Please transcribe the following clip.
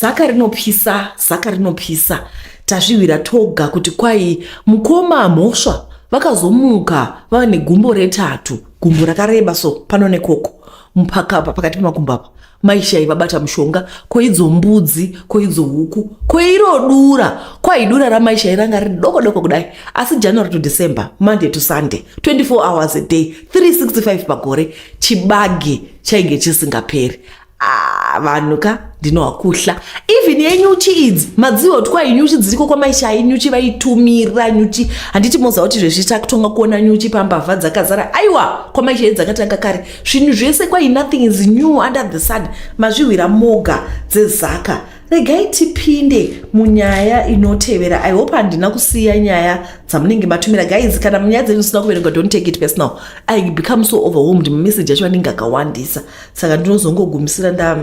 Zaka rinopisa, zaka rinopisa. Tazvihwira toga kuti kwai mukoma mhosva vakazomuka vava negumbo retatu, gumbo rakareba so pano nekoko mupakapa pakati pemakumbo apa. Maishai vabata mushonga, ko idzo mbudzi, ko idzo huku, ko iro dura. Kwai dura ramaishai ranga riri doko doko kudai, asi January to December, Monday to Sunday, 24 hours a day, 365 pagore, chibage chainge chisingaperi. Ah, vanhu ka ndinowakuhla even yenyuchi idzi madziwa kuti kwai nyuchi dziriko kwamaishai nyuchi vaitumira nyuchi handiti moziva kuti zvezvi takutonga kuona nyuchi pambavha dzakazara aiwa kwamaishai dzakatanga kare zvinhu zvese kwai nothing is new under the sun mazvihwira moga dzezaka regai tipinde munyaya inotevera. I hope handina kusiya nyaya dzamunenge matumira. Guys, kana munyaya dzenyu zisina kuverenga, don't take it personal. I become so overwhelmed, message yacho anenge akawandisa, saka ndinozongogumisira nda